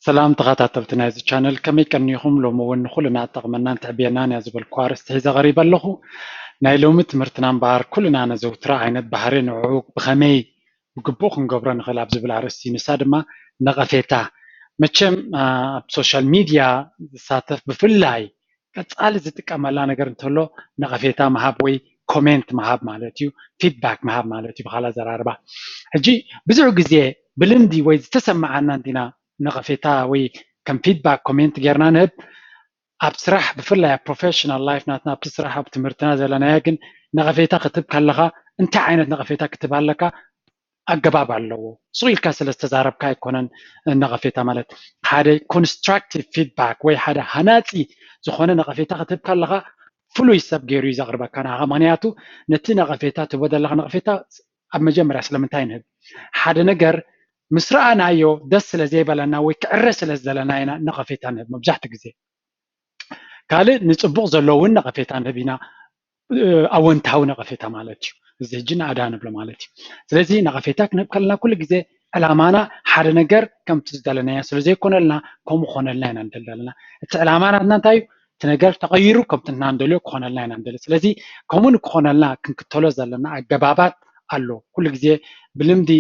ሰላም ተኸታተልቲ ናይዚ ቻነል፣ ከመይ ቀኒኹም? ሎሚ እውን ንኹልና ትጠቕመናን ትዕብየናን እያ ዝበልኩ ኣርእስቲ ሒዘ ቀሪበ ኣለኹ። ናይ ሎሚ ትምህርትና እምበኣር ኩልና ነዘውትራ ዓይነት ባህሪ ንዕኡ ብኸመይ ብግቡእ ክንገብሮ ንኽእል ኣብ ዝብል ኣርእስቲ፣ ንሳ ድማ ነቐፌታ። መቸም ኣብ ሶሻል ሚድያ ዝሳተፍ ብፍላይ ቀፃሊ ዝጥቀመላ ነገር እንተሎ ነቐፌታ ምሃብ ወይ ኮሜንት ምሃብ ማለት እዩ፣ ፊድባክ ምሃብ ማለት እዩ ብኻላ ዘራርባ። ሕጂ ብዙሕ ግዜ ብልምዲ ወይ ዝተሰማዓና እንዲና ነቐፌታ ወይ ከም ፊድባክ ኮሜንት ጌርና ንህብ። ኣብ ስራሕ ብፍላይ ኣብ ፕሮፌሽናል ላይፍ ናትና ኣብቲ ስራሕ ኣብ ትምህርትና ዘለናዮ ግን ነቐፌታ ክትብ ካለኻ እንታይ ዓይነት ነቐፌታ ክትብ ኣለካ ኣገባብ ኣለዎ። ስቕ ኢልካ ስለ ዝተዛረብካ ኣይኮነን ነቐፌታ ማለት። ሓደ ኮንስትራክቲቭ ፊድባክ ወይ ሓደ ሃናፂ ዝኾነ ነቐፌታ ክትብ ካለኻ ፍሉይ ሰብ ገይሩ እዩ ዘቕርበካ ንዓኻ። ምክንያቱ ነቲ ነቐፌታ ትቦ ዘለኻ ነቐፌታ ኣብ መጀመርያ ስለምንታይ ንህብ? ሓደ ነገር ምስ ረኣናዮ ደስ ስለ ዘይበለና ወይ ክዕረ ስለ ዝደለና ኢና ነቐፌታ ንህብ መብዛሕትኡ ግዜ። ካልእ ንፅቡቕ ዘሎ እውን ነቐፌታ ንህብ ኢና፣ ኣወንታዊ ነቐፌታ ማለት እዩ። እዚ ሕጂ ንኣዳ ንብሎ ማለት እዩ። ስለዚ ነቐፌታ ክንህብ ከለና ኩሉ ግዜ ዕላማና ሓደ ነገር ከምቲ ዝደለናዮ ስለ ዘይኮነልና ከምኡ ክኾነልና ኢና ንደሊ ዘለና። እቲ ዕላማ ናትና እንታይ እዩ? እቲ ነገር ተቐይሩ ከምቲ ንሕና ንደልዮ ክኾነልና ኢና ንደሊ። ስለዚ ከምኡ ንክኾነልና ክንክተሎ ዘለና ኣገባባት ኣሎ። ኩሉ ግዜ ብልምዲ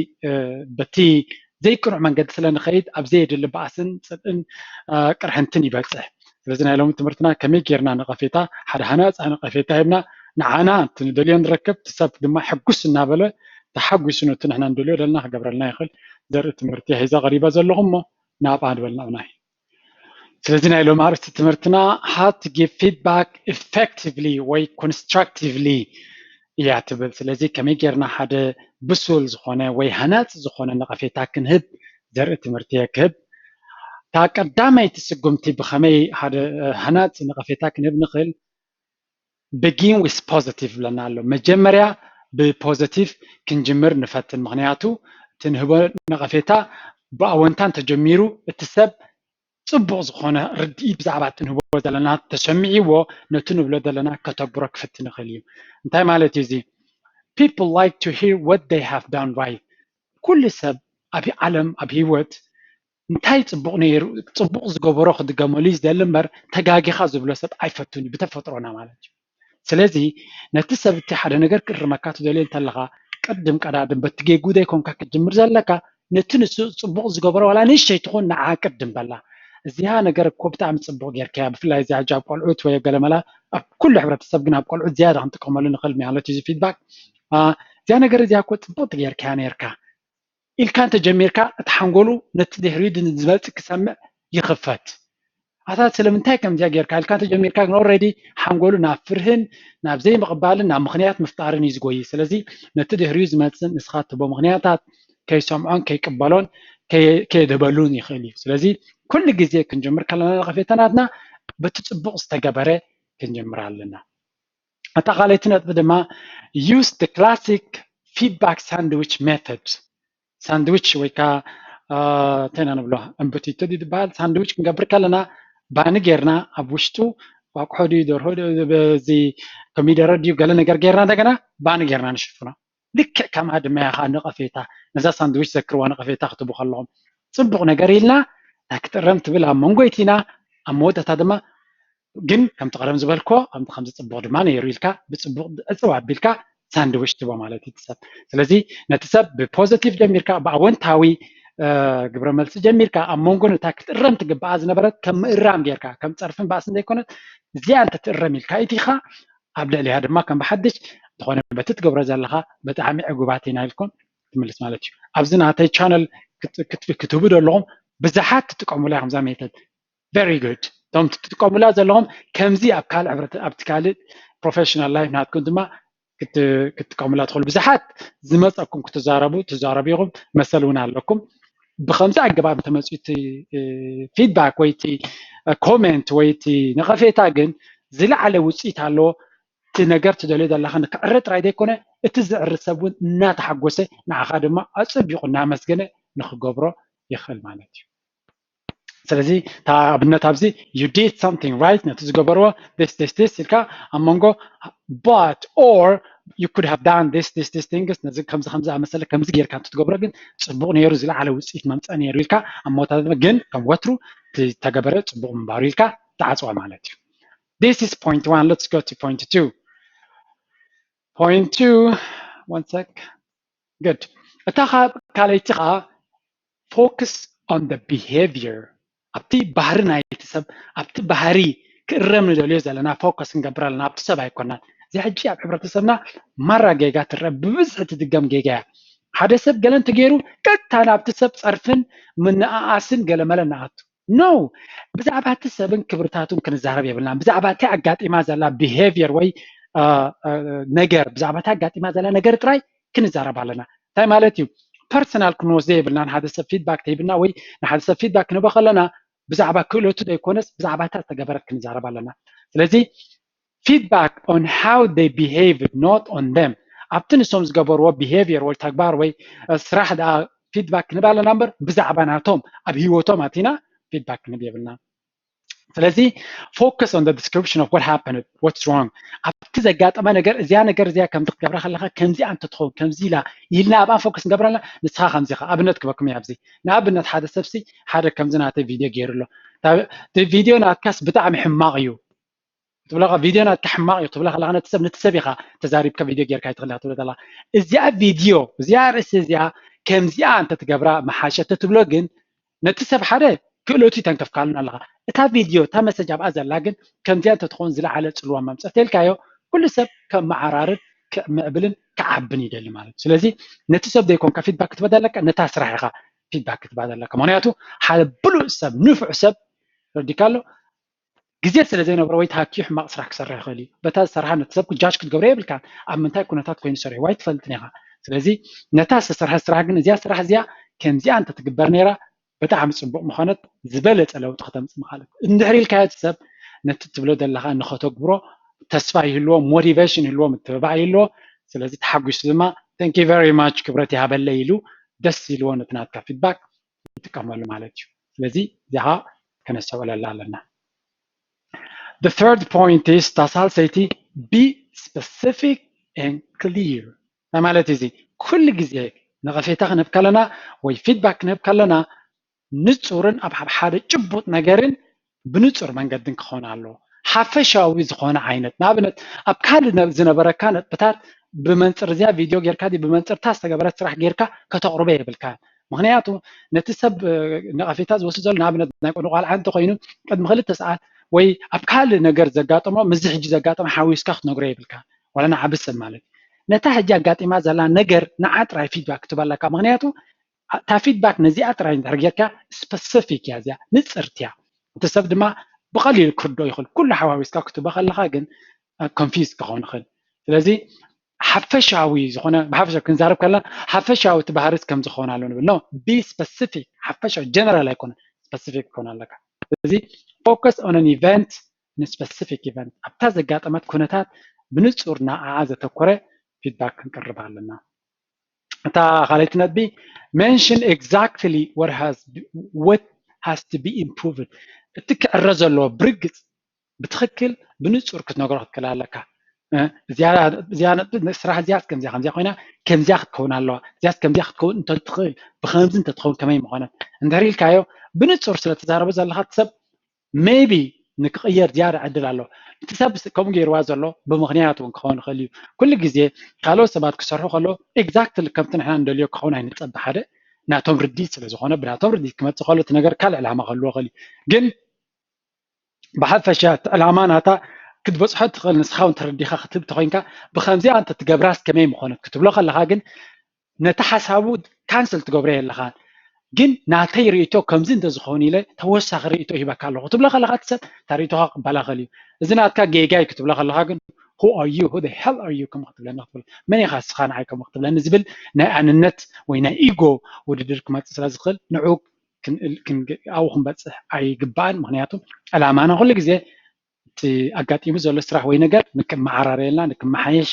በቲ ዘይቅኑዕ መንገዲ ስለ ንኸይድ ኣብ ዘየድሊ ባእስን ፅልእን ቅርሕንትን ይበፅሕ። ስለዚ ናይ ሎሚ ትምህርትና ከመይ ጌርና ነቐፌታ ሓደ ሃናፃ ነቐፌታ ሂብና ንዓና እቲ ንደልዮ ንረክብ፣ እቲ ሰብ ድማ ሕጉስ እናበለ ተሓጒሱ ነቲ ንሕና ንደልዮ ዘለና ክገብረልና ይኽእል ዘርኢ ትምህርቲ ሒዘ ቀሪበ ዘለኹ እሞ ናብኣ ንበል ናብናይ። ስለዚ ናይ ሎሚ ኣርእስቲ ትምህርትና how to give feedback effectively ወይ constructively እያ ትብል። ስለዚ ከመይ ጌርና ሓደ ብሱል ዝኾነ ወይ ሃናፂ ዝኾነ ነቐፌታ ክንህብ ዘርኢ ትምህርቲ እየ ክህብ። እታ ቀዳመይቲ ስጉምቲ ብኸመይ ሓደ ሃናፂ ነቐፌታ ክንህብ ንኽእል begin with positive ብለና ኣሎ። መጀመርያ ብፖዘቲቭ ክንጅምር ንፈትን። ምክንያቱ እቲ ንህቦ ነቐፌታ ብኣወንታ እንተጀሚሩ እቲ ሰብ ፅቡቕ ዝኾነ ርድኢት ብዛዕባ እቲ ንህቦ ዘለና ተሰሚዕዎ ነቲ ንብሎ ዘለና ከተግብሮ ክፍትን ይኽእል እዩ። እንታይ ማለት እዩ እዚ? People like to hear what they have done right። ኩሉ ሰብ ኣብ ዓለም ኣብ ህይወት እንታይ ፅቡቕ ነይሩ፣ ፅቡቕ ዝገበሮ ክድገመሉ እዩ ዝደሊ እምበር ተጋጊኻ ዝብሎ ሰብ ኣይፈቱን እዩ ብተፈጥሮና ማለት እዩ። ስለዚ ነቲ ሰብ እቲ ሓደ ነገር ክእርመካ ትደልዮ እንተለኻ ቅድም ቀዳድም በቲ ጌጉ ዘይኮንካ ክትጅምር ዘለካ ነቲ ንሱ ፅቡቕ ዝገበሮ ዋላ ንእሽተይ ትኹን ንዓ ቅድም በላ። እዚኣ ነገር እኮ ብጣዕሚ ፅቡቕ ጌርካያ፣ ብፍላይ እዚኣ ሕጂ ኣብ ቆልዑት ወይ ገለመላ ኣብ ኩሉ ሕብረተሰብ ግን ኣብ ቆልዑት ዝያዳ ክንጥቀመሉ ንኽእል ማለት እዩ እዚ ፊድባክ። እዚኣ ነገር እዚኣ እኮ ፅቡቕቲ ጌርካያ ነይርካ ኢልካ እንተጀሚርካ እቲ ሓንጎሉ ነቲ ድሕሪኡ ዝመፅእ ክሰምዕ ይኽፈት። ኣታ ስለምንታይ ከምዚኣ ጌርካ ኢልካ እንተጀሚርካ ግን ኦልሬዲ ሓንጎሉ ናብ ፍርህን ናብ ዘይምቕባልን ናብ ምኽንያት ምፍጣርን እዩ ዝጎይ። ስለዚ ነቲ ድሕሪኡ ዝመፅእ ንስኻ ትቦ ምኽንያታት ከይሰምዖን ከይቅበሎን ከየድህበሉን ይኽእል እዩ። ስለዚ ኩሉ ግዜ ክንጀምር ከለና ነቐፌታ ናትና በቲ ፅቡቕ ዝተገበረ ክንጀምር ኣለና። ኣታ ካልኣይቲ ነጥቢ ድማ use the classic feedback sandwich method። ሳንድዊች ወይ ከዓ እንታይ ኢና ንብሎ እምብቲቶ ድዩ ዝበሃል ሳንድዊች ክንገብር ከለና ባኒ ጌርና ኣብ ውሽጡ ኣቁሖ ድዩ ደርሆ እዚ ኮሚደረ ድዩ ገለ ነገር ጌርና እንደገና ባኒ ጌርና ንሽፍኖ። ልክዕ ከምኣ ድማ ኢኻ ነቐፌታ ነዛ ሳንድዊች ዘክርዋ ነቐፌታ ክትቡ ከለኹም ፅቡቕ ነገር ኢልና ናይ ክትእረም ትብል ኣብ መንጎ ይቲና ኣብ መወዳእታ ድማ ግን ከምቲ ቀደም ዝበልኮ ከምዚ ከምዚ ፅቡቕ ድማ ነይሩ ኢልካ ብፅቡቕ ዕፅው ኣቢልካ ሳንድዊች ትቦ ማለት እዩ ሰብ። ስለዚ ነቲ ሰብ ብፖዘቲቭ ጀሚርካ ብኣወንታዊ ግብረ መልሲ ጀሚርካ ኣብ መንጎ ነታ ክትእረም ትግባኣ ዝነበረት ከም ምእራም ጌርካ ከም ፀርፍን ባእስን ዘይኮነት እዚኣ እንተትእረም ኢልካ ኢቲኻ ኣብ ልዕሊያ ድማ ከም ብሓድሽ ዝኾነ በቲ ትገብሮ ዘለኻ ብጣዕሚ ዕጉባት ኢና ኢልኩም ትምልስ ማለት እዩ። ኣብዚ ናተይ ቻነል ክትህቡ ዘለኹም ብዙሓት ትጥቀሙላ ኢኹም እዛ ሜተድ very good። እቶም ትጥቀሙላ ዘለኹም ከምዚ ኣብ ካልእ ሕብረት ኣብቲ ካልእ ፕሮፌሽናል ላይፍ ናትኩም ድማ ክትጥቀሙላ ትኽእሉ። ብዙሓት ዝመፀኩም ክትዛረቡ ትዛረቡ ኢኹም፣ መሰል እውን ኣለኩም። ብከምዚ ኣገባብ እንተመፅኡ እቲ ፊድባክ ወይ እቲ ኮሜንት ወይ እቲ ነቐፌታ ግን ዝለዓለ ውፅኢት ኣለዎ። እቲ ነገር ትደልዮ ዘለኻ ንክዕረ ጥራይ ዘይኮነ እቲ ዝዕሪ ሰብ እውን እናተሓጎሰ ንዓኻ ድማ ኣፀቢቑ እናመስገነ ንክገብሮ ይኽእል ማለት እዩ። ስለዚ እታ ኣብነት ኣብዚ you did something right ነቲ ዝገበርዎ this this this ኢልካ ኣብ መንጎ but or you could have done this this this things ነዚ ከምዚ ከምዚ ኣመሰለ ከምዚ ጌርካ እንትትገብሮ ግን ፅቡቕ ነይሩ ዝለዓለ ውፅኢት መምፀእ ነይሩ ኢልካ ኣብ መወዳድርታ ግን ከም ወትሩ ዝተገበረ ፅቡቕ ምንባሩ ኢልካ ትዓፅዋ ማለት እዩ። This is point one. Let's go to point two. Point two. One sec. Good. እታ ካልኣይቲ ከዓ focus on the behavior ኣብቲ ባህሪ ናይቲ ሰብ ኣብቲ ባህሪ ክእረም ንደልዮ ዘለና focus ክንገብር ኣለና ኣብቲ ሰብ ኣይኮናን። እዚ ሕጂ ኣብ ሕብረተሰብና ማራ ጌጋ ትረአ ብብዝሒ ትድገም ጌጋ እያ። ሓደ ሰብ ገለ እንተገይሩ ቀጥታ ናብቲ ሰብ ፀርፍን ምንኣኣስን ገለመለ ንኣቱ no ብዛዕባ እቲ ሰብን ክብርታቱን ክንዛረብ የብልናን። ብዛዕባ እቲ ኣጋጢማ ዘላ behavior ወይ ነገር ብዛዕባ እቲ ኣጋጢማ ዘላ ነገር ጥራይ ክንዛረብ ኣለና። እንታይ ማለት እዩ? Personal ክንወስዶ የብልና ንሓደ ሰብ feedback ተሂብና ወይ ንሓደ ሰብ feedback ክንህቦ ከለና ብዛዕባ ክእለቱ ዘይኮነስ ብዛዕባ እታ ዝተገበረት ክንዛረብ ኣለና። ስለዚ feedback on how they behave not on them ኣብቲ ንሶም ዝገበርዎ behavior ወይ ተግባር ወይ ስራሕ ደኣ feedback ክንህብ ኣለና እምበር ብዛዕባ ናቶም ኣብ ህይወቶም ኣቲና feedback ክንህብ የብልና። ስለዚ focus on the description of what happened, what's wrong ኣብቲ ዘጋጠመ ነገር እዚኣ ነገር እዚኣ ከምዚ ክትገብራ ከለካ ከምዚኣ እንትትኸውን ከምዚ ኢላ ኢልና ኣብኣ focus ንገብረላ ንስኻ ከምዚ ኢኻ ኣብነት ክበኩም ኣብዚ ንኣብነት ሓደ ሰብሲ ሓደ ከምዚ ናተይ ቪድዮ ገይሩ ኣሎ ቪድዮ ናትካስ ብጣዕሚ ሕማቕ እዩ ትብለካ ቪድዮ ናትካ ሕማቕ እዩ ትብለ ከለካ ነቲ ሰብ ነቲ ሰብ ኢኻ ተዛሪብካ ቪድዮ ጌርካ ይትኽእል ትብለ ከለካ እዚኣ ቪድዮ እዚኣ ርእሲ እዚኣ ከምዚኣ እንተትገብራ መሓሸ ተትብሎ ግን ነቲ ሰብ ሓደ ክእለቱ ይተንከፍካሉን ኣለካ እታ ቪድዮ እታ መሰጅ ኣብኣ ዘላ ግን ከምዚኣ እንተትኸውን ዝለዓለ ፅልዋ መምፀት ኢልካዮ ኩሉ ሰብ ከመዓራርን ክምዕብልን ክዓብን ይደሊ ማለት እዩ ስለዚ ነቲ ሰብ ዘይኮንካ feedback ክትበ ዘለካ ነታ ስራሕ ኢኻ feedback ክትበ ዘለካ ምክንያቱ ሓደ ብሉእ ሰብ ንፉዕ ሰብ ረዲካ ኣሎ ግዜ ስለ ዘይነበሮ ወይ ተሃኪዩ ሕማቕ ስራሕ ክሰርሕ ይኽእል እዩ በታ ዝሰርሓ ነቲ ሰብ judge ክትገብሮ የብልካን ኣብ ምንታይ ኩነታት ኮይኑ ሰሪሕዋ ኣይትፈልጥን ኢኻ ስለዚ ነታ ዝተሰርሐ ስራሕ ግን እዚኣ ስራሕ እዚኣ ከምዚኣ እንተትግበር ነይራ ብጣዕሚ ፅቡቕ ምኾነት ዝበለፀ ለውጢ ከተምፅእ ምኻለት እንድሕር ኢልካዮ እቲ ሰብ ነቲ ትብሎ ዘለኻ ንኸተግብሮ ተስፋ ይህልዎ motivation ይህልዎ ምትብባዕ ይህልዎ ስለዚ ተሓጒሱ ድማ thank you very much ክብረት ይሃበለይ ኢሉ ደስ ኢልዎ ነቲ ናትካ feedback ይጥቀመሉ ማለት እዩ ስለዚ እዚኣ ከነስተውዕለላ ኣለና The third point is እታ ሳልሰይቲ be specific and clear እንታይ ማለት እዚ ኩሉ ግዜ ነቐፌታ ክንህብ ከለና ወይ feedback ክንህብ ከለና ንፁርን ኣብ ሓደ ጭቡጥ ነገርን ብንፁር መንገድን ክኾን ኣለዎ ሓፈሻዊ ዝኾነ ዓይነት ንኣብነት ኣብ ካልእ ዝነበረካ ነጥብታት ብመንፅር እዚኣ ቪድዮ ጌርካ ብመንፅር እታ ዝተገበረት ስራሕ ጌርካ ከተቕርቦ የብልካ ምክንያቱ ነቲ ሰብ ነቐፌታ ዝወስድ ዘሎ ንኣብነት ናይ ቆልዓ እንተኮይኑ ቅድሚ ክልተ ሰዓት ወይ ኣብ ካልእ ነገር ዘጋጠሞ ምስዚ ሕጂ ዘጋጠመ ሓዊስካ ክትነግሮ የብልካ ዋላ ንዓቢ ሰብ ማለት ነታ ሕጂ ኣጋጢማ ዘላ ነገር ንዓ ጥራይ feedback ክትበለካ ምክንያቱ እታ feedback ነዚኣ ጥራይ እንድሕር ጌርካ specific እያ እዚኣ ንፅርቲ እያ እቲ ሰብ ድማ ብቐሊሉ ክርዶ ይኽእል ኩሉ ሓዋዊስካ ክትበ ከለካ ግን confuse ክኸውን ይኽእል ስለዚ ሓፈሻዊ ዝኾነ ብሓፈሻ ክንዛረብ ከለና ሓፈሻዊ እቲ ባህርስ ከም ዝኸውን ኣሎ ንብል no be specific ሓፈሻዊ general ኣይኮነ specific ክኸውን ኣለካ ስለዚ focus on an event specific event ኣብታ ዘጋጠመት ኩነታት ብንፁር ንዓኣ ዘተኮረ feedback ክንቅርብ ኣለና እታ ካልኣይቲ ነጥቢ mention exactly what has what has to be improved እቲ ክዕረ ዘለዎ ብርግፅ ብትኽክል ብንፁር ክትነግሮ ክትክእል ኣለካ እዚኣ ስራሕ እዚኣ ከምዚኣ ከምዚኣ ኮይና ከምዚኣ ክትከውን ኣለዋ እዚኣ ከምዚኣ ክትከውን እንተትኽእል ብከምዚ እንተትኸውን ከመይ ምኾነት እንድሕር ኢልካዮ ብንፁር ስለተዛረበ ዘለካ ሰብ maybe ንክቕየር ዝያዳ ዕድል ኣሎ እቲ ሰብ ከምኡ ገይርዋ ዘሎ ብምክንያት እውን ክኸውን ይኽእል እዩ ኩሉ ግዜ ካልኦት ሰባት ክሰርሑ ከለዉ exactly ከምቲ ንሕና እንደልዮ ክኸውን ኣይንፀብ ሓደ ናቶም ርዲት ስለ ዝኾነ ብናቶም ርዲት ክመፅእ ከሎ እቲ ነገር ካልእ ዕላማ ክህልዎ ይኽእል እዩ ግን ብሓፈሻ እቲ ዕላማ ናታ ክትበፅሖ ትኽእል ንስኻ እውን ተረዲኻ ክትህብ ተኮይንካ ብከምዚኣ እንተ ትገብራስ ከመይ ምኾነት ክትብሎ ከለኻ ግን ነቲ ሓሳቡ ካንስል ትገብሮ የለኻን ግን ናተይ ርእቶ ከምዚ እንተዝኸውን ኢለ ተወሳኺ ርእቶ ሂበካ ኣለኹ ክትብሎ ከለኻ እቲ ሰብ እታ ርእቶኻ ክበላኸል እዩ እዚ ናትካ ጌጋይ ክትብሎ ከለኻ ግን who are you who the hell are you ከም ክትብለኒ ክትብል መን ኢኻ እስኻ ንዓይ ከም ክትብለኒ ዝብል ናይ ኣንነት ወይ ናይ ኢጎ ውድድር ክመፅእ ስለ ዝኽእል ንዑ ኣብኡ ክንበፅሕ ኣይግባእን ምክንያቱ ዕላማና ኩሉ ግዜ እቲ ኣጋጢሙ ዘሎ ስራሕ ወይ ነገር ንክመዓራረየልና ንክመሓየሽ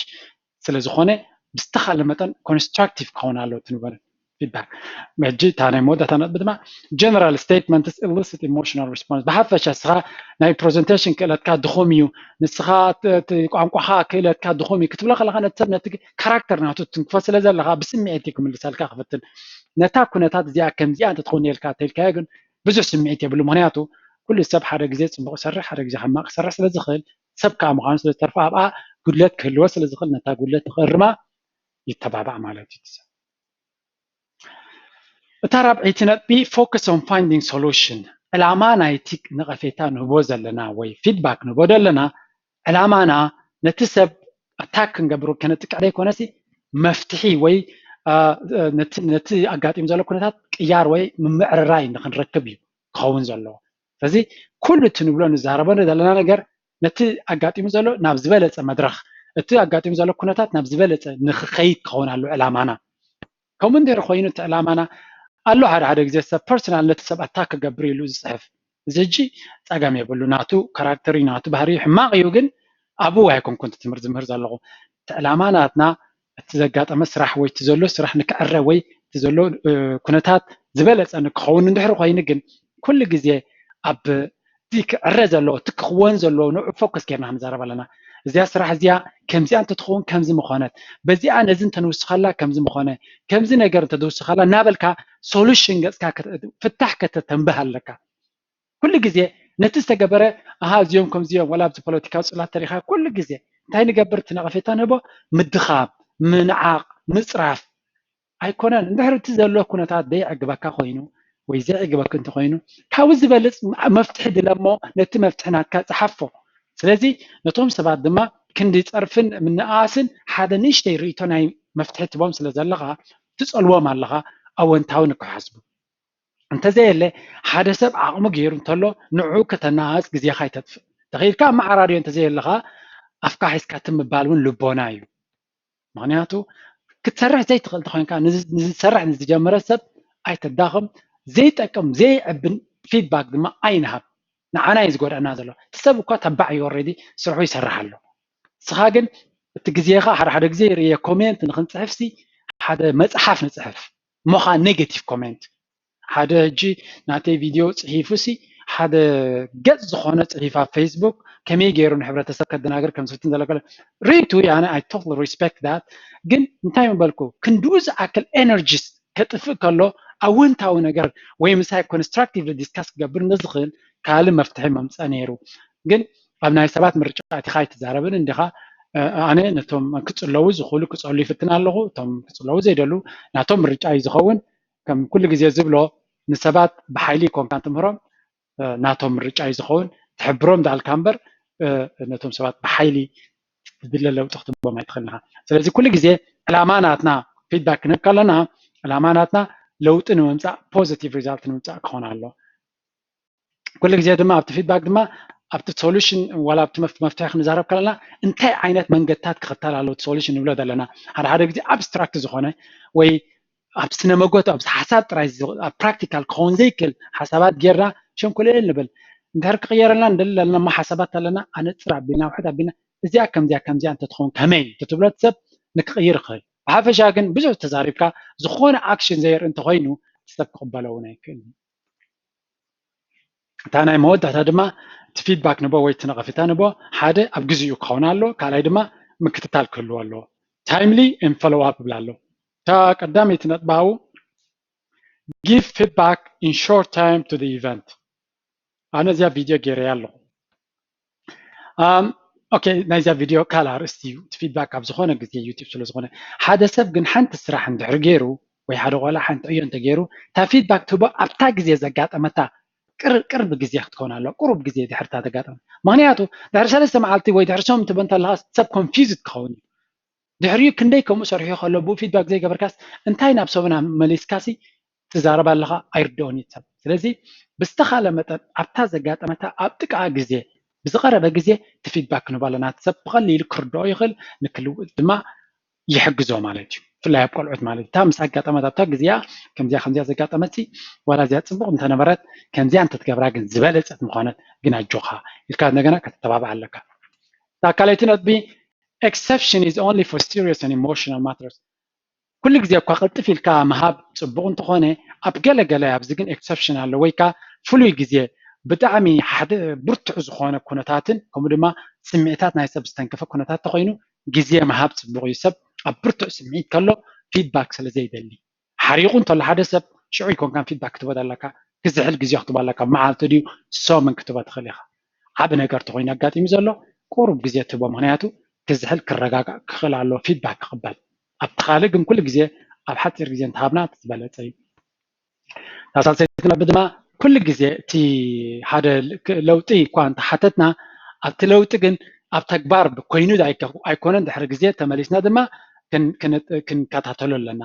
ስለ ዝኾነ ብዝተኻለ መጠን ኮንስትራክቲቭ ክኸውን ኣለዎ እቲ ንበረ feedback። ሕጂ እታ ናይ መወዳእታ ነጥቢ ድማ general statements elicit emotional response። ብሓፈሻ ንስኻ ናይ presentation ክእለትካ ድኹም እዩ፣ ንስኻ ቋንቋኻ ክእለትካ ድኹም እዩ ክትብሎ ከለኻ ነቲ ሰብ ነቲ character ናቱ ትንክፎ ስለ ዘለኻ ብስምዒት እዩ ክምልሰልካ ክፍትን። ነታ ኩነታት እዚኣ ከምዚኣ እንተትኸውን ነልካ ተልካዮ ግን ብዙሕ ስምዒት የብሉ። ምክንያቱ ኩሉ ሰብ ሓደ ግዜ ፅቡቅ ይሰርሕ፣ ሓደ ግዜ ሕማቅ ይሰርሕ ስለ ዝኽእል ሰብ ከዓ ምዃኑ ስለ ዝተርፎ ኣብኣ ጉድለት ክህልዎ ስለ ዝኽእል ነታ ጉድለት ንክእርማ ይተባባዕ ማለት እዩ። እታ ራብዐይቲ ነጥቢ focus on finding solution፣ ዕላማ ናይቲ ነቐፌታ ንህቦ ዘለና ወይ feedback ንህቦ ዘለና ዕላማና ነቲ ሰብ attack ክንገብሩ ከነጥቅዕ ዘይኮነሲ መፍትሒ ወይ ነቲ ኣጋጢሙ ዘሎ ኩነታት ቅያር ወይ ምምዕርራይ ንክንረክብ እዩ ክኸውን ዘለዎ። ስለዚ ኩሉ እቲ ንብሎ ንዛረቦ ዘለና ነገር ነቲ ኣጋጢሙ ዘሎ ናብ ዝበለፀ መድረኽ፣ እቲ ኣጋጢሙ ዘሎ ኩነታት ናብ ዝበለፀ ንክኸይድ ክኸውን ኣሎ ዕላማና። ከምኡ እንድሕር ኮይኑ እቲ ዕላማና ኣሎ ሓደ ሓደ ግዜ ሰብ personal ነቲ ሰብ attack ክገብር ኢሉ ዝፅሕፍ፣ እዚ ሕጂ ፀገም የብሉ፣ ናቱ character እዩ፣ ናቱ ባህሪ እዩ፣ ሕማቕ እዩ። ግን ኣብኡ ኣይኮንኩን ትምህርቲ ዝምህር ዘለኹ። እቲ ዕላማ ናትና እቲ ዘጋጠመ ስራሕ ወይ እቲ ዘሎ ስራሕ ንክዕረ ወይ እቲ ዘሎ ኩነታት ዝበለፀ ንክኸውን እንድሕር ኮይኑ ግን ኩሉ ግዜ ኣብ እቲ ክዕረ ዘለዎ እቲ ክኽወን ዘለዎ ንዑ focus ጌርና ክንዛረብ ኣለና። እዚኣ ስራሕ እዚኣ ከምዚኣ እንተትኸውን ከምዚ ምኾነት፣ በዚኣ ነዚ እንተንውስኸላ ከምዚ ምኾነ፣ ከምዚ ነገር እንተትውስኸላ እናበልካ solution ገፅካ ፍታሕ ከተተንብህ ኣለካ። ኩሉ ግዜ ነቲ ዝተገበረ ኣሃ እዚኦም ከምዚኦም ወላ ኣብዚ ፖለቲካዊ ፅላት ተሪኻ ኩሉ ግዜ እንታይ ንገብር እቲ ነቐፌታ ንህቦ ምድኻም፣ ምንዓቕ፣ ምፅራፍ ኣይኮነን። እንድሕር እቲ ዘሎ ኩነታት ዘየዕግበካ ኮይኑ ወይ ዘየዕግበክ እንተኮይኑ ካብኡ ዝበልፅ መፍትሒ ድለሞ ነቲ መፍትሒ ናትካ ፀሓፎ። ስለዚ ነቶም ሰባት ድማ ክንዲ ፀርፍን ምንኣስን ሓደ ንእሽተይ ርእቶ ናይ መፍትሒ ትቦም ስለ ዘለኻ ትፀልዎም ኣለኻ ኣወንታዊ ንክሓስቡ። እንተዘየለ ሓደ ሰብ ዓቕሙ ገይሩ እንተሎ ንዑ ከተናኣስ ግዜኻ ኣይተጥፍእ። ተኽኢልካ ኣብ መዓራርዮ እንተዘየለኻ ኣፍካ ሒዝካ ትም ምባል እውን ልቦና እዩ። ምክንያቱ ክትሰርሕ ዘይትኽእል እንተኮይንካ ንዝሰርሕ ንዝጀመረ ሰብ ኣይተዳኽም። ዘይጠቅም ዘይዕብን feedback ድማ ኣይንሃብ። ንዓና እዩ ዝጎድኣና ዘሎ። እቲ ሰብ እኳ ተባዕ እዩ already ስርሑ ይሰርሕ ኣሎ። ንስኻ ግን እቲ ግዜኻ ሓደ ሓደ ግዜ ርእየ comment ንክንፅሕፍሲ ሓደ መፅሓፍ ንፅሕፍ እሞኻ negative comment ሓደ ሕጂ ናተይ ቪድዮ ፅሒፉ ሲ ሓደ ገፅ ዝኾነ ፅሒፍ ኣብ ፌስቡክ ከመይ ገይሩ ንሕብረተሰብ ከደናግር ከም ዝፍትን ዘሎ ርእይቱ ኣነ I totally respect that። ግን እንታይ ምበልኩ ክንድኡ ዝኣክል energies ከጥፍእ ከሎ ኣወንታዊ ነገር ወይ ምሳይ constructively discuss ክገብር ንዝኽእል ካልእ መፍትሒ መምፀእ ነይሩ። ግን ኣብ ናይ ሰባት ምርጫ ኣቲኻ ኣይትዛረብን እንዲኻ። ኣነ ነቶም ክፅለዉ ዝኽእሉ ክፀሉ ይፍትን ኣለኹ። እቶም ክፅለዉ ዘይደሉ ናቶም ምርጫ እዩ ዝኸውን። ከም ኩሉ ግዜ ዝብሎ ንሰባት ብሓይሊ ይኮንካ ትምህሮም ናቶም ምርጫ እዩ ዝኸውን። ትሕብሮም ዳልካ እምበር ነቶም ሰባት ብሓይሊ ዝድለ ለውጢ ክትቦም ኣይትኽእል ኢኻ። ስለዚ ኩሉ ግዜ ዕላማ ናትና feedback ክንህብ ከለና ዕላማ ናትና ለውጢ ንምምፃእ positive result ንምምፃእ ክኾን ኣሎ። ኩሉ ግዜ ድማ ኣብቲ feedback ድማ ኣብቲ solution ዋላ ኣብቲ መፍትሒ ክንዛረብ ከለና እንታይ ዓይነት መንገድታት ክኽተል ኣለዎ እቲ solution ንብሎ ዘለና ሓደ ሓደ ግዜ abstract ዝኾነ ወይ ኣብ ስነ መጎት ኣብዚ ሓሳብ ጥራይ ኣብ practical ክኸውን ዘይክእል ሓሳባት ጌርና ሸንኮለል ንብል። እንድሕር ክቕየረልና ንደሊ ኣለና እሞ ሓሳባት ኣለና ኣነፅር ኣቢልና ውሕድ ኣቢልና እዚኣ ከምዚኣ ከምዚኣ እንተትኸውን ከመይ እንተትብሎ እቲ ሰብ ንክቕይር ይኽእል። ብሓፈሻ ግን ብዙሕ ተዛሪብካ ዝኾነ action ዘየርኢ እንተኾይኑ እቲ ሰብ ክቕበሎ እውን ኣይክእልን። እታ ናይ መወዳእታ ድማ እቲ feedback ንቦ ወይ እቲ ነቐፌታ ንቦ ሓደ ኣብ ግዚኡ ክኸውን ኣሎ፣ ካልኣይ ድማ ምክትታል ክህልዎ ኣለዎ። Timely and follow up ይብል ኣሎ። እታ ቀዳመይቲ ነጥቢ ኣብኡ give feedback in short time to the event። ኣነ እዚኣ ቪድዮ ገይረያ ኣለኹ። ኦኬ ናይዛ ቪድዮ ካልእ ኣርእስቲ እዩ። እቲ feedback ኣብ ዝኾነ ግዜ YouTube ስለ ዝኾነ ሓደ ሰብ ግን ሓንቲ ስራሕ እንድሕር ገይሩ ወይ ሓደ ቆልዓ ሓንቲ ዕዮ እንተገይሩ እታ feedback ትህቦ ኣብታ ግዜ ዘጋጠመታ ቅርብ ግዜ ክትከውን ኣለዋ። ቁሩብ ግዜ ድሕርታ ተጋጠመ። ምክንያቱ ድሕሪ ሰለስተ መዓልቲ ወይ ድሕሪ ሰሙን ትበ እንተለካ ሰብ confused ክኸውን እዩ። ድሕሪኡ ክንደይ ከምኡ ሰርሑ ከሎ ብኡ feedback ዘይገበርካስ እንታይ ናብ ሰብና መሊስካሲ ትዛረብ ኣለኻ ኣይርድኦን እዩ ሰብ። ስለዚ ብዝተኻለ መጠን ኣብታ ዘጋጠመታ ኣብ ጥቃ ግዜ ብዝቐረበ ግዜ እቲ feedback ክንህቦ ኣለና። እቲ ሰብ ብቐሊሉ ክርድኦ ይኽእል፣ ንክልውጥ ድማ ይሕግዞ ማለት እዩ። ብፍላይ ኣብ ቆልዑት ማለት እዩ። እታ ምስ ኣጋጠመት ኣብታ ግዜኣ ከምዚኣ ከምዚኣ ዘጋጠመት ዋላ እዚኣ ፅቡቕ እንተነበረት ከምዚኣ እንተትገብራ ግን ዝበለፀት ምኾነት ግን ኣጆኻ ኢልካ እንደገና ከተተባብዓ ኣለካ። እታ ካልኣይቲ ነጥቢ exception is only for serious and emotional matters። ኩሉ ግዜ እኳ ቅልጥፍ ኢልካ ምሃብ ፅቡቕ እንተኾነ፣ ኣብ ገለ ገለ፣ ኣብዚ ግን ኤክሰፕሽን ኣሎ፣ ወይ ከዓ ፍሉይ ግዜ ብጣዕሚ ሓደ ብርቱዕ ዝኾነ ኩነታትን ከምኡ ድማ ስምዒታት ናይ ሰብ ዝተንከፈ ኩነታት ተኾይኑ ግዜ ምሃብ ፅቡቕ እዩ። ሰብ ኣብ ብርቱዕ ስምዒት ከሎ ፊድባክ ስለ ዘይደሊ፣ ሓሪቑ እንተሎ ሓደ ሰብ ሽዑ ይኮንካን ፊድባክ ክትቦ ዘለካ፣ ክዝሕል ግዜ ክትቦ ኣለካ፣ መዓልቲ ድዩ ሰሙን ክትቦ ትኽእል ኢኻ። ዓቢ ነገር ተኾይኑ ኣጋጢሙ ዘሎ ቁሩብ ግዜ ትቦ፣ ምክንያቱ ክዝሕል ክረጋጋእ ክኽእል ኣለዎ ፊድባክ ክቕበል። ኣብቲ ካልእ ግን ኩሉ ግዜ ኣብ ሓፂር ግዜ እንተሃብና እቲ ዝበለፀ እዩ። ሳልሰይቲ ነጥቢ ድማ ኩሉ ግዜ እቲ ሓደ ለውጢ እኳ እንተሓተትና ኣብቲ ለውጢ ግን ኣብ ተግባር ኮይኑ ኣይኮነን ድሕሪ ግዜ ተመሊስና ድማ ክንከታተሎ ኣለና።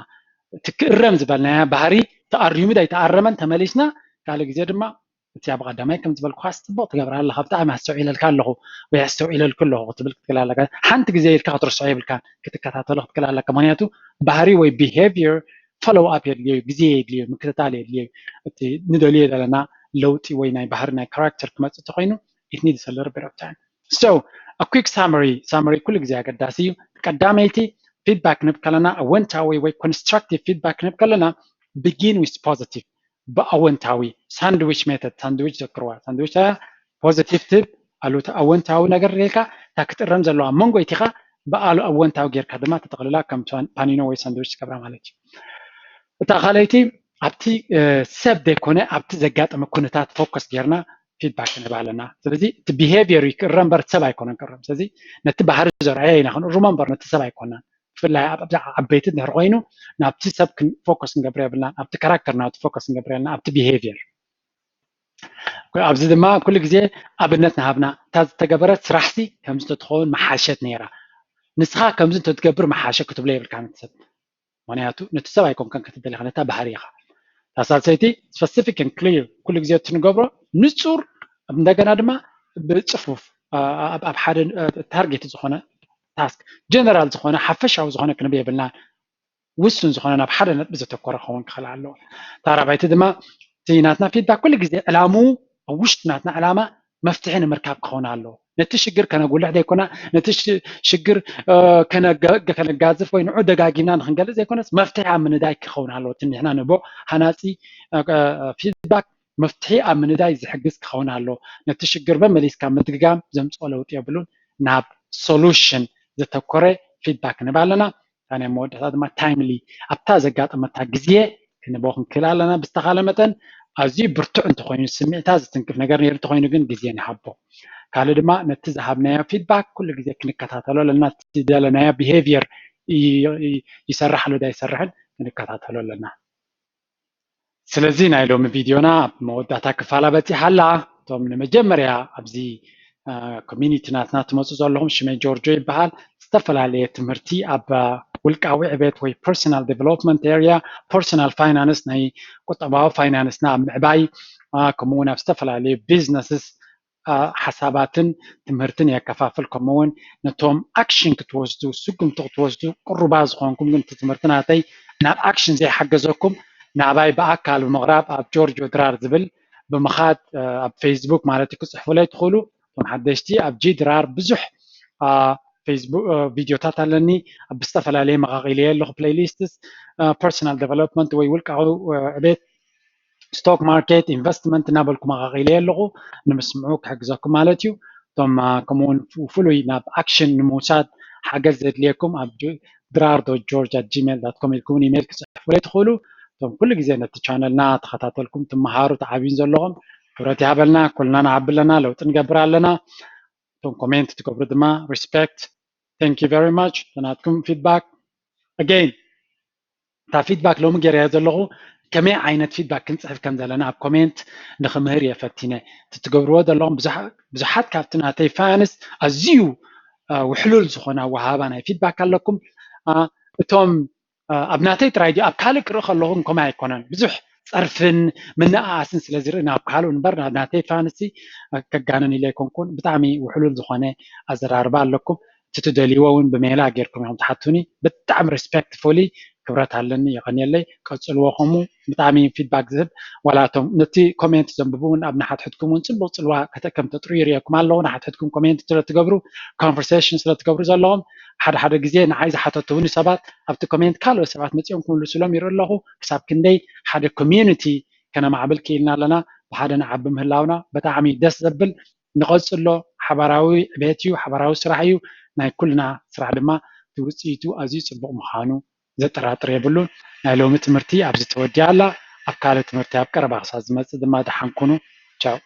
እቲ ክእረም ዝበልናያ ባህሪ ተኣሪሙ ኣይተኣረመን ተመሊስና ካልእ ግዜ ድማ እቲ ኣብ ቀዳማይ ከም ዝበልኩካ ጽቡቕ ትገብራ ኣለኻ፣ ብጣዕሚ ኣስተውዒለልካ ኣለኹ ወይ ኣስተውዒለልኩ ኣለኹ ክትብል ክትክእል ኣለካ። ሓንቲ ግዜ ኢልካ ክትርስዖ የብልካን፣ ክትከታተሎ ክትክእል ኣለካ። ምክንያቱ ባህሪ ወይ ቢሄቪየር ፎሎው ኣፕ የድልዮ፣ ግዜ የድልዮ፣ ምክትታል የድልዮ። እቲ ንደልዮ ዘለና ለውጢ ወይ ናይ ባህሪ ናይ ካራክተር ክመጽእ እንተኾይኑ it needs a little bit of time. So a quick summary, summary ኩሉ ግዜ ኣገዳሲ እዩ። ቀዳመይቲ ፊድባክ ክንህብ ከለና ኣወንታዊ ወይ ኮንስትራክቲቭ ፊድባክ ክንህብ ከለና begin with positive ብኣወንታዊ ሳንድዊች ሜተድ ሳንድዊች ዘክርዋ ሳንድዊች ያ ፖዚቲቭ ትብ ኣሉታ ኣወንታዊ ነገር ጌርካ እታ ክትእረም ዘለዋ መንጎ ኢቲኻ ብኣሉ ኣወንታዊ ጌርካ ድማ ተጠቕልላ ከም ፓኒኖ ወይ ሳንድዊች ትገብራ ማለት እዩ። እታ ካልኣይቲ ኣብቲ ሰብ ዘይኮነ ኣብቲ ዘጋጠመ ኩነታት ፎከስ ጌርና ፊድባክ ክንህብ ኣለና። ስለዚ እቲ ቢሄቪየር እዩ ክእረም በር ሰብ ኣይኮነን ክእረም። ስለዚ ነቲ ባህሪ ዘርኣየ ኢና ክንእርሞ እምበር ነቲ ሰብ ኣይኮናን። ብፍላይ ኣብ ዓበይቲ እንድሕር ኮይኑ ናብቲ ሰብ ፎከስ ክንገብር የብልናን። ኣብቲ ካራክተር ናብቲ ፎከስ ክንገብር የብልና ኣብቲ ቢሄቪየር። ኣብዚ ድማ ኩሉ ግዜ ኣብነት ንሃብና እታ ዝተገበረት ስራሕሲ ከምዚ ተትኸውን መሓሸት ነይራ። ንስኻ ከምዚ እንተትገብር መሓሸ ክትብሎ የብልካ ነቲ ሰብ። ምክንያቱ ነቲ ሰብ ኣይኮንካን ክትበል ኢኻ ነታ ባህሪ ኢኻ። እታ ሳልሰይቲ ስፐሲፊክ ን ክሊር ኩሉ ግዜ እቲ ንገብሮ ንፁር እንደገና ድማ ብፅፉፍ ኣብ ሓደ ታርጌት ዝኾነ ታስክ ጀነራል ዝኾነ ሓፈሻዊ ዝኾነ ክንብል የብልናን። ውሱን ዝኾነ ናብ ሓደ ነጥቢ ዘተኮረ ክኸውን ክኽእል ኣለዎ። እታ ራባይቲ ድማ እቲ ናትና ፊድባክ ኩሉ ግዜ ዕላምኡ ኣብ ውሽጢ ናትና ዕላማ መፍትሒ ንምርካብ ክኸውን ኣለዎ። ነቲ ሽግር ከነጉልሕ ዘይኮና ነቲ ሽግር ከነጋዝፍ ወይ ንዑ ደጋጊምና ንክንገልፅ ዘይኮነስ መፍትሒ ኣብ ምንዳይ ክኸውን ኣለዎ። እቲ ንሕና ንቦ ሃናፂ ፊድባክ መፍትሒ ኣብ ምንዳይ ዝሕግዝ ክኸውን ኣለዎ። ነቲ ሽግር መመሊስካ ምድግጋም ዘምፅኦ ለውጢ የብሉን። ናብ ሶሉሽን ዘተኮረ ፊድባክ ንህብ ኣለና። እታ ናይ መወዳእታ ድማ ታይምሊ ኣብታ ዘጋጠመታ ግዜ ክንቦ ክንክእል ኣለና። ብዝተኻለ መጠን ኣዝዩ ብርቱዕ እንተኾይኑ ስምዒታት ዝትንክፍ ነገር ነይሩ እንተኾይኑ ግን ግዜ ንሃቦ። ካልእ ድማ ነቲ ዝሃብናዮ ፊድባክ ኩሉ ግዜ ክንከታተሎ ኣለና። እቲ ዝደለናዮ ቢሄቪየር ይሰርሕ ኣሎ ዶ ኣይሰርሕን ክንከታተሎ ኣለና። ስለዚ ናይ ሎሚ ቪድዮና ኣብ መወዳእታ ክፋላ በፂሓ ኣላ። እቶም ንመጀመርያ ኣብዚ ኮሚኒቲ ናትና ትመፁ ዘለኹም ሽመይ ጆርጆ ይበሃል። ዝተፈላለየ ትምህርቲ ኣብ ውልቃዊ ዕቤት ወይ ፐርሰናል ዴቨሎፕመንት ኤርያ ፐርሰናል ፋይናንስ ናይ ቁጠባዊ ፋይናንስና ኣብ ምዕባይ ከምኡ እውን ኣብ ዝተፈላለዩ ቢዝነስስ ሓሳባትን ትምህርትን የከፋፍል። ከምኡውን ነቶም ኣክሽን ክትወስዱ ስጉምቲ ክትወስዱ ቅሩባ ዝኾንኩም ግን እቲ ትምህርቲ ናተይ ናብ ኣክሽን ዘይሓገዘኩም ናባይ ብኣካል ብምቕራብ ኣብ ጆርጆ ድራር ዝብል ብምኻድ ኣብ ፌስቡክ ማለት እዩ ክፅሕፉለይ ትኽእሉ። እቶም ሓደሽቲ ኣብ ጂ ድራር ብዙሕ ፌስቡክ ቪድዮታት ኣለኒ። ኣብ ዝተፈላለየ መቓቒለየ ኣለኹ ፕሌይሊስትስ ፐርሰናል ዴቨሎፕመንት ወይ ውልቃዊ ዕቤት ስቶክ ማርኬት ኢንቨስትመንት እናበልኩ መቓቒለየ ኣለኹ። ንምስምዑ ክሕግዘኩም ማለት እዩ። እቶም ከምኡውን ፍሉይ ናብ ኣክሽን ንምውሳድ ሓገዝ ዘድልየኩም ኣብ ድራር ዶት ጆርጅ ኣት ጂሜል ዳት ኮም ኢልኩም ኢሜይል ክፅሕፉለይ ትኽእሉ። እቶም ኩሉ ግዜ ነቲ ቻነልና ተኸታተልኩም ትመሃሩ ትዓብዩን ዘለኹም ክብረት ይሃበልና። ኩልና ንዓቢ ኣለና፣ ለውጢ ንገብር ኣለና። እቶም ኮሜንት ትገብሩ ድማ ሪስፔክት። Thank you very much ናትኩም ፊድባክ። ኣገይን እታ ፊድባክ ሎሚ ገይረያ ዘለኹ ከመይ ዓይነት ፊድባክ ክንፅሕፍ ከም ዘለና ኣብ ኮሜንት ንክምህር እየ ፈቲነ። እቲ ትገብርዎ ዘለኹም ብዙሓት ካብቲ ናተይ ፋንስ ኣዝዩ ውሕሉል ዝኾነ ኣወሃባ ናይ ፊድባክ ኣለኩም። እቶም ኣብ ናተይ ጥራይ ድዩ ኣብ ካልእ ክርኢ ከለኹ ከምኡ ኣይኮነን። ብዙሕ ፀርፍን ምንእኣስን ስለ ዝርኢ ናብ ካልእ እምበር ናብ ናተይ ፋንሲ ከጋንን ኢለ ኣይኮንኩን። ብጣዕሚ ውሕሉል ዝኾነ ኣዘራርባ ኣለኩም። እቲ ትደልይዎ እውን ብሜላ ጌርኩም ኢኹም ትሓቱኒ። ብጣዕሚ ሪስፔክትፉሊ ክብረት ኣለኒ። የቐንየለይ። ቀጽልዎ። ከምኡ ብጣዕሚ ፊድባክ ዝህብ ዋላ እቶም ነቲ ኮሜንት ዘንብቡ እውን ኣብ ንሓትሕትኩም እውን ጽቡቕ ጽልዋ ከም ተጥርዩ ይርእየኩም ኣለኹ። ንሓትሕትኩም ኮሜንት ስለ ትገብሩ፣ ኮንቨርሴሽን ስለ ትገብሩ ዘለኹም ሓደ ሓደ ግዜ ንዓይ ዝሓተትውኒ ሰባት ኣብቲ ኮሜንት ካልኦት ሰባት መጺኦም ክምልሱሎም ይርኢ ኣለኹ። ክሳብ ክንደይ ሓደ ኮሚዩኒቲ ከነማዕብል ክኢልና ኣለና። ብሓደ ንዓቢ ምህላውና ብጣዕሚ ደስ ዘብል። ንቐጽሎ። ሓባራዊ ዕቤት እዩ፣ ሓባራዊ ስራሕ እዩ። ናይ ኩልና ስራሕ ድማ እቲ ውጽኢቱ ኣዝዩ ጽቡቕ ምዃኑ ዘጠራጥር የብሉን። ናይ ሎሚ ትምህርቲ ኣብዚ ተወዲኣ ኣላ። ኣብ ካልእ ትምህርቲ ኣብ ቀረባ ክሳብ ዝመጽእ ድማ ደሓን ኩኑ። ቻው።